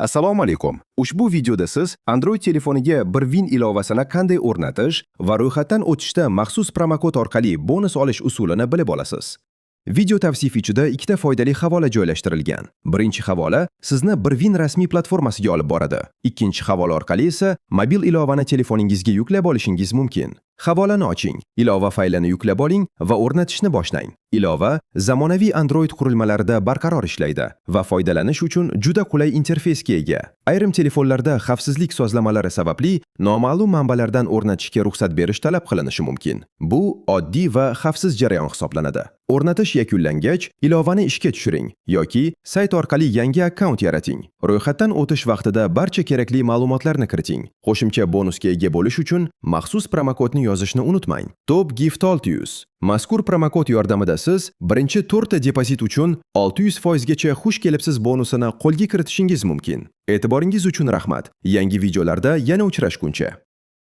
Assalomu alaykum. Ushbu videoda siz Android telefoniga 1Win ilovasini qanday o'rnatish va ro'yxatdan o'tishda maxsus promokod orqali bonus olish usulini bilib olasiz. Video tavsif ichida ikkita foydali havola joylashtirilgan. Birinchi havola sizni 1Win rasmiy platformasiga olib boradi. Ikkinchi havola orqali esa mobil ilovani telefoningizga yuklab olishingiz mumkin. Havolani oching, ilova faylini yuklab oling va o'rnatishni boshlang. Ilova zamonaviy Android qurilmalarida barqaror ishlaydi va foydalanish uchun juda qulay interfeysga ega. Ayrim telefonlarda xavfsizlik sozlamalari sababli noma'lum manbalardan o'rnatishga ruxsat berish talab qilinishi mumkin. Bu oddiy va xavfsiz jarayon hisoblanadi. O'rnatish yakunlangach, ilovani ishga tushiring yoki sayt orqali yangi akkaunt yarating. Ro'yxatdan o'tish vaqtida barcha kerakli ma'lumotlarni kiriting. Qo'shimcha bonusga ega bo'lish uchun maxsus promokodni yozishni unutmang. Top Gift 600. Mazkur promokod yordamida siz birinchi to'rtta depozit uchun 600% gacha xush kelibsiz bonusini qo'lga kiritishingiz mumkin. E'tiboringiz uchun rahmat. Yangi videolarda yana uchrashguncha.